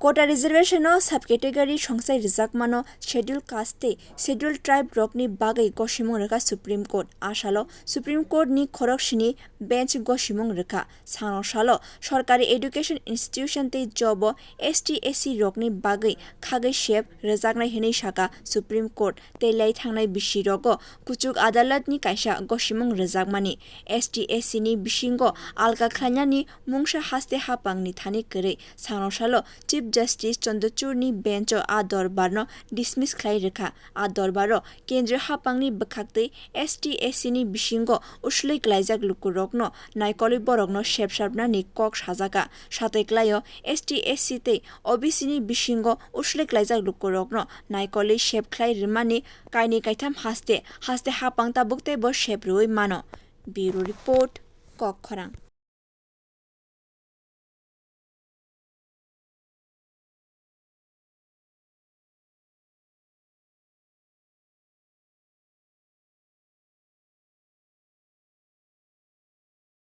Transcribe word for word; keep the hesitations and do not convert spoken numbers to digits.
Quota reservation o subcategory songsai rwjakmano Schedule Caste tei Schedule Tribe rokni bagwi gosimung rwkha Supreme Court. A salo Supreme Court ni khorok sini bench gosimung rwkha. Sano salo sorkari education institution tei job o S T S C rokni bagwi khagwi sep rwjaknai hwnwi sakha Supreme Court tei lai thangnai bisi rogo kuchuk adalat ni kaisa gosimung rwjakmani. S T S C ni bisingo alka khlainani mungsa haste hapang ni thani kwrwi. Sano salo Chief Justice Chandrachud ni bench o a dorbar no dismiss khlai rwkha. A dorbar o kendriya hapang ni bwkhak tei S T S C ni bisingo usuli klaijak luku rokno naikolwi borokno sep sapnani kok sajaka. Satai klaio S T S C tei O B C ni bisingo usuli klaijak luku rokno naikolwi sep khlai rwmani kainwi kaitham haste, haste hapang tabuk teibo sep rwui mano. Bureau Report, Kokkhorang.